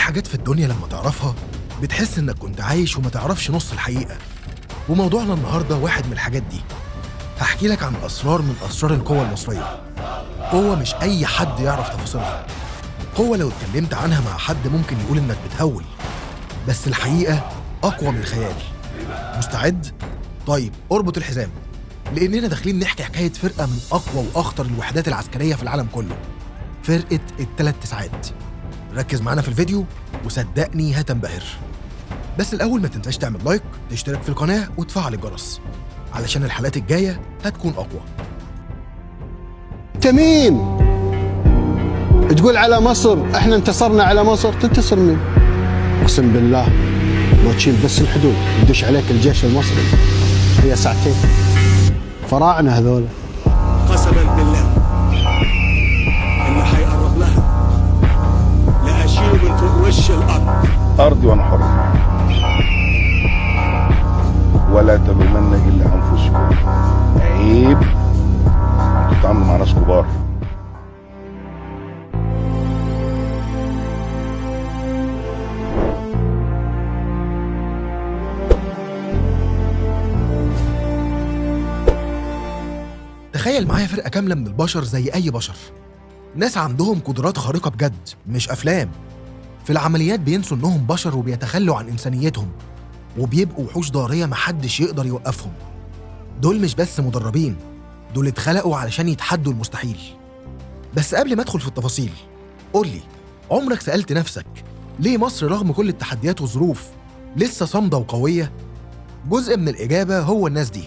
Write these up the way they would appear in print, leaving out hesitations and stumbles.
في حاجات في الدنيا لما تعرفها بتحس إنك كنت عايش وما تعرفش نص الحقيقة، وموضوعنا النهاردة واحد من الحاجات دي. هحكي لك عن أسرار من أسرار القوة المصرية، قوة مش أي حد يعرف تفاصيلها، قوة لو اتكلمت عنها مع حد ممكن يقول إنك بتهول، بس الحقيقة أقوى من الخيال. مستعد؟ طيب اربط الحزام، لأننا داخلين نحكي حكاية فرقة من أقوى وأخطر الوحدات العسكرية في العالم كله، فرقة الثلاث تسعات. ركز معانا في الفيديو وصدقني هتنبهر. بس الأول ما تنساش تعمل like، تشترك في القناة وتفعل الجرس علشان الحلقات الجاية هتكون أقوى. تميم تقول على مصر احنا انتصرنا على مصر، تنتصر مين؟ اقسم بالله لو تشيل بس الحدود يدش عليك الجيش المصري هي ساعتين. فراعنه هذول قسما بالله اللي حيقرب لها لاشيله من فوق وش الارض. ارضي وانا حر، ولا تلومن الا انفسكم. عيب انتوا بتتعاملوا مع ناس كبار. تخيل معايا فرقة كاملة من البشر زي أي بشر، ناس عندهم قدرات خارقة بجد مش أفلام. في العمليات بينسوا إنهم بشر وبيتخلوا عن إنسانيتهم وبيبقوا وحوش ضارية محدش يقدر يوقفهم. دول مش بس مدربين، دول اتخلقوا علشان يتحدوا المستحيل. بس قبل ما أدخل في التفاصيل، قولي عمرك سألت نفسك ليه مصر رغم كل التحديات والظروف لسه صامدة وقوية؟ جزء من الإجابة هو الناس دي،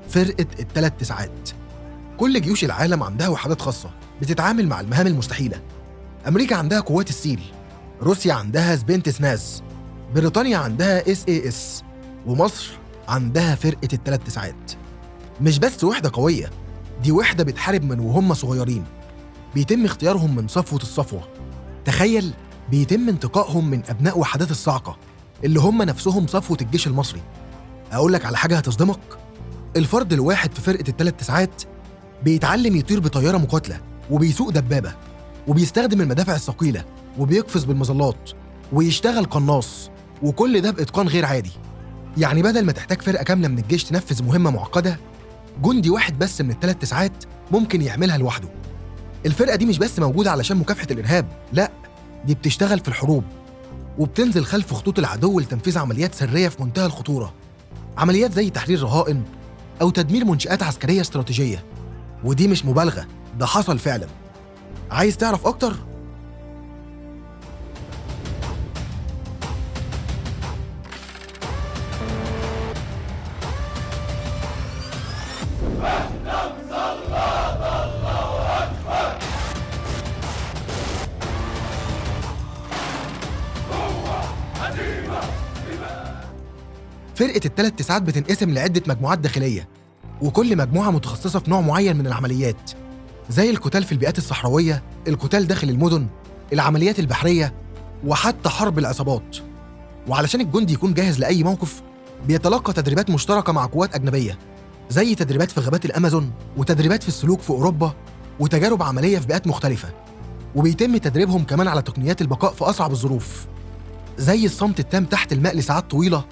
فرقة الثلاث تسعات. كل جيوش العالم عندها وحدات خاصة بتتعامل مع المهام المستحيلة. أمريكا عندها قوات ال SEAL، روسيا عندها سبيتسناز، بريطانيا عندها SAS، ومصر عندها فرقة الثلاث تسعات. مش بس وحدة قوية، دي وحدة بتحارب من وهم صغيرين، بيتم اختيارهم من صفوة الصفوة. تخيل بيتم انتقائهم من أبناء وحدات الصاعقة اللي هم نفسهم صفوة الجيش المصري. أقول لك على حاجة هتصدمك، الفرد الواحد في فرقة الثلاث تسعات بيتعلم يطير بطيارة مقاتلة، وبيسوق دبابة، وبيستخدم المدافع الثقيلة، وبيقفز بالمظلات، ويشتغل قناص، وكل ده بإتقان غير عادي. يعني بدل ما تحتاج فرقة كاملة من الجيش تنفذ مهمة معقدة، جندي واحد بس من الثلاث تسعات ممكن يعملها لوحده. الفرقة دي مش بس موجودة علشان مكافحة الإرهاب، لا، دي بتشتغل في الحروب، وبتنزل خلف خطوط العدو لتنفيذ عمليات سرية في منتهى الخطورة، عمليات زي تحرير رهائن أو تدمير منشآت عسكرية استراتيجية. ودي مش مبالغة، ده حصل فعلا. عايز تعرف أكتر؟ فرقة الثلاث تسعات بتنقسم لعدة مجموعات داخلية، وكل مجموعة متخصصة في نوع معين من العمليات، زي القتال في البيئات الصحراوية، القتال داخل المدن، العمليات البحرية، وحتى حرب العصابات. وعلشان الجندي يكون جاهز لأي موقف، بيتلقى تدريبات مشتركة مع قوات أجنبية، زي تدريبات في غابات الأمازون، وتدريبات في السلوك في أوروبا، وتجارب عملية في بيئات مختلفة. وبيتم تدريبهم كمان على تقنيات البقاء في أصعب الظروف، زي الصمت التام تحت الماء لساعات طويلة،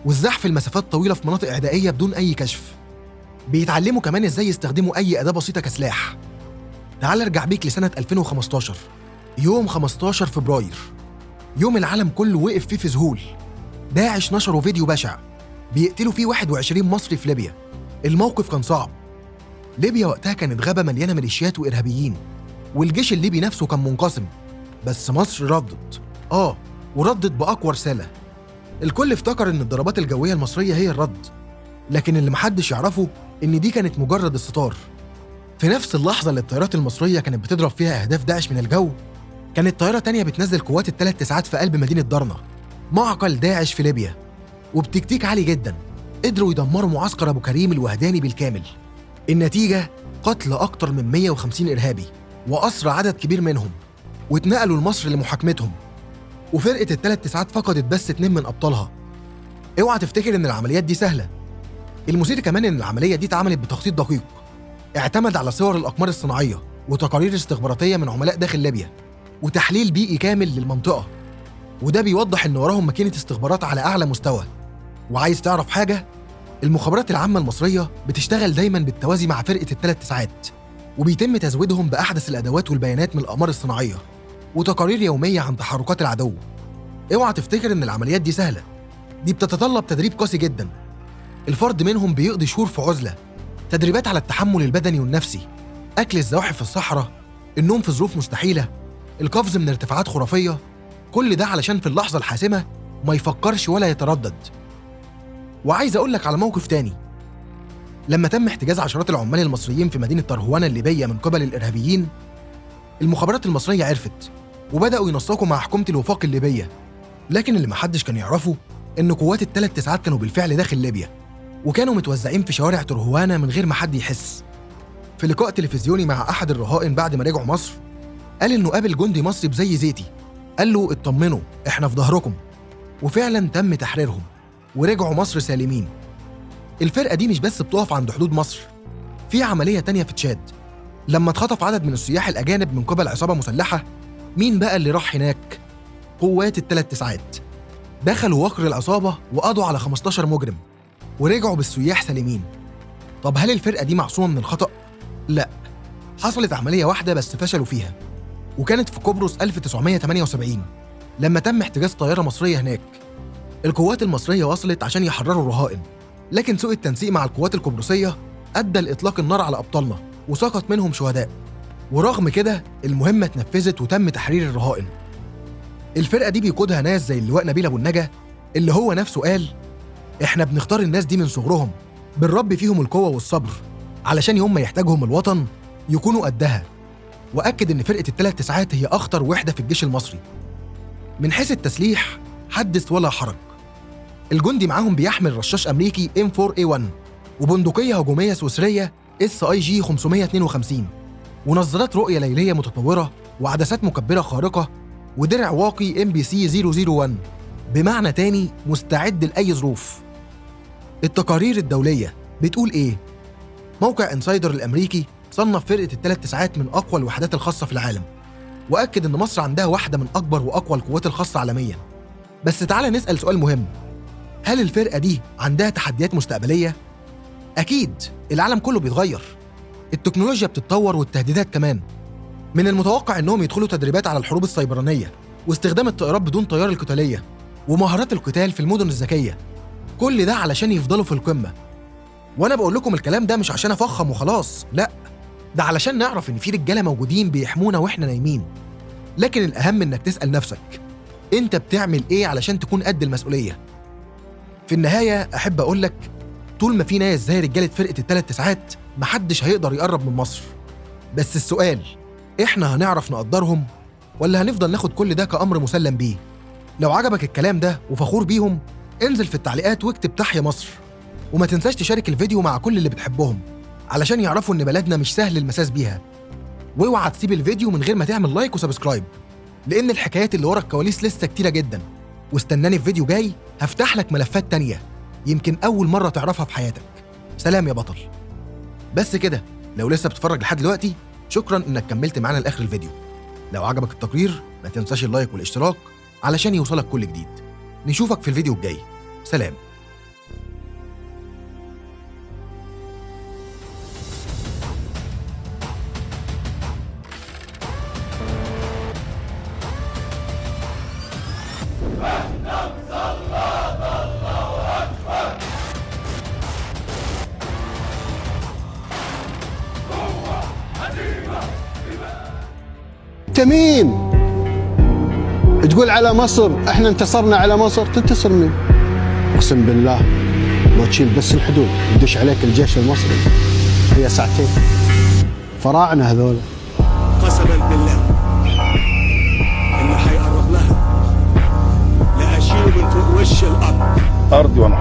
والزحف لمسافات طويلة في مناطق عدائية بدون أي كشف. بيتعلموا كمان ازاي يستخدموا اي اداة بسيطة كسلاح. تعال ارجع بيك لسنة 2015، يوم 15 فبراير، يوم العالم كله وقف فيه في ذهول. داعش نشروا فيديو بشع بيقتلوا فيه 21 مصري في ليبيا. الموقف كان صعب، ليبيا وقتها كانت غابة مليانة ميليشيات وإرهابيين، والجيش الليبي نفسه كان منقسم. بس مصر ردت، وردت بأقوى رسالة. الكل افتكر إن الضربات الجوية المصرية هي الرد، لكن اللي محدش يعرفه إن دي كانت مجرد الستار. في نفس اللحظة اللي الطيارات المصرية كانت بتضرب فيها أهداف داعش من الجو، كانت طيارة تانية بتنزل قوات الثلاث تسعات في قلب مدينة درنة، معقل داعش في ليبيا، وبتكتيك عالي جدا قدروا يدمروا معسكر أبو كريم الوهداني بالكامل. النتيجة قتل أكتر من 150 إرهابي وأسر عدد كبير منهم، واتنقلوا لمصر لمحاكمتهم. وفرقة الثلاث تسعات فقدت بس 2 من أبطالها. اوعى تفتكر إن العمليات دي سهلة. المثير كمان إن العملية دي اتعملت بتخطيط دقيق، اعتمد على صور الأقمار الصناعية وتقارير استخباراتية من عملاء داخل ليبيا وتحليل بيئي كامل للمنطقة. وده بيوضح إن وراهم ماكينة استخبارات على أعلى مستوى. وعايز تعرف حاجة؟ المخابرات العامة المصرية بتشتغل دايماً بالتوازي مع فرقة الثلاث تسعات، وبيتم تزويدهم بأحدث الأدوات والبيانات من الأقمار الصناعية وتقارير يومية عن تحركات العدو. اوعى تفتكر إن العمليات دي سهلة، دي بتتطلب تدريب قاسي جداً. الفرد منهم بيقضي شهور في عزلة، تدريبات على التحمل البدني والنفسي، أكل الزواحف في الصحراء، النوم في ظروف مستحيلة، القفز من ارتفاعات خرافية، كل ده علشان في اللحظة الحاسمة ما يفكرش ولا يتردد. وعايز أقول لك على موقف تاني، لما تم احتجاز عشرات العمال المصريين في مدينة ترهوانا الليبية من قبل الإرهابيين، المخابرات المصرية عرفت وبدأوا ينسقوا مع حكومة الوفاق الليبية. لكن اللي محدش كان يعرفه إن قوات الثلاث تسعات كانوا بالفعل داخل ليبيا، وكانوا متوزعين في شوارع ترهوانا من غير ما حد يحس. في لقاء تلفزيوني مع أحد الرهائن بعد ما رجعوا مصر، قال إنه قابل جندي مصري بزي زيتي، قال له اطمنوا إحنا في ظهركم، وفعلا تم تحريرهم ورجعوا مصر سالمين. الفرقة دي مش بس بتقف عند حدود مصر، في عملية تانية في تشاد لما اتخطف عدد من السياح الأجانب من قبل عصابة مسلحة. مين بقى اللي راح هناك؟ قوات الثلاث تسعات. دخلوا وقر العصابة وقضوا على 15 مجرم ورجعوا بالسياح سالمين. طب هل الفرقة دي معصومة من الخطأ؟ لا، حصلت عملية واحدة بس فشلوا فيها، وكانت في قبرص 1978 لما تم احتجاز طيارة مصرية هناك. القوات المصرية وصلت عشان يحرروا الرهائن، لكن سوء التنسيق مع القوات القبرصية أدى لإطلاق النار على أبطالنا وسقط منهم شهداء. ورغم كده المهمة اتنفذت وتم تحرير الرهائن. الفرقة دي بيقودها ناس زي اللواء نبيل أبو النجا، اللي هو نفسه قال إحنا بنختار الناس دي من صغرهم، بنربي فيهم القوة والصبر علشان يوم ما يحتاجهم الوطن يكونوا قدها. وأكد إن فرقة الثلاث تسعات هي أخطر وحدة في الجيش المصري. من حيث التسليح حدث ولا حرج، الجندي معاهم بيحمل رشاش أمريكي M4A1 وبندقية هجومية سويسرية SIG 552 ونظارات رؤية ليلية متطورة وعدسات مكبرة خارقة ودرع واقي MBC 001، بمعنى تاني مستعد لأي ظروف. التقارير الدولية بتقول إيه؟ موقع انسايدر الأمريكي صنف فرقة الثلاث تسعات من أقوى الوحدات الخاصة في العالم، وأكد إن مصر عندها واحدة من أكبر وأقوى القوات الخاصة عالمياً. بس تعالى نسأل سؤال مهم، هل الفرقة دي عندها تحديات مستقبلية؟ أكيد، العالم كله بيتغير، التكنولوجيا بتتطور والتهديدات كمان. من المتوقع إنهم يدخلوا تدريبات على الحروب السيبرانية واستخدام الطائرات بدون طيار القتالية ومهارات القتال في المدن الذكية، كل ده علشان يفضلوا في القمة. وأنا بقول لكم الكلام ده مش عشان أفخم وخلاص، لأ، ده علشان نعرف إن في رجالة موجودين بيحمونا وإحنا نايمين. لكن الأهم إنك تسأل نفسك، أنت بتعمل إيه علشان تكون قد المسؤولية؟ في النهاية أحب أقولك، طول ما في ناس زي رجالة فرقة الثلاث تسعات محدش هيقدر يقرب من مصر. بس السؤال، إحنا هنعرف نقدرهم ولا هنفضل ناخد كل ده كأمر مسلم بيه؟ لو عجبك الكلام ده وفخور بيهم، انزل في التعليقات واكتب تحيا مصر، وما تنساش تشارك الفيديو مع كل اللي بتحبهم علشان يعرفوا إن بلدنا مش سهل المساس بيها. واوعى تسيب الفيديو من غير ما تعمل like و subscribe، لأن الحكايات اللي ورا الكواليس لسه كتيرة جدا. واستناني في فيديو جاي هفتح لك ملفات تانية يمكن أول مرة تعرفها في حياتك. سلام يا بطل. بس كده، لو لسه بتتفرج لحد دلوقتي شكرا إنك كملت معانا لآخر الفيديو. لو عجبك التقرير ما تنساش ال like والاشتراك علشان يوصلك كل جديد. نشوفك في الفيديو الجاي. سلام. تميم تقول على مصر احنا انتصرنا على مصر، تنتصر مين؟ اقسم بالله لو تشيل بس الحدود يدش عليك الجيش المصري هي ساعتين. فراعنه هذول، قسما بالله اللي حيقرب لها لاشيله من فوق وش الارض. ارضي وانا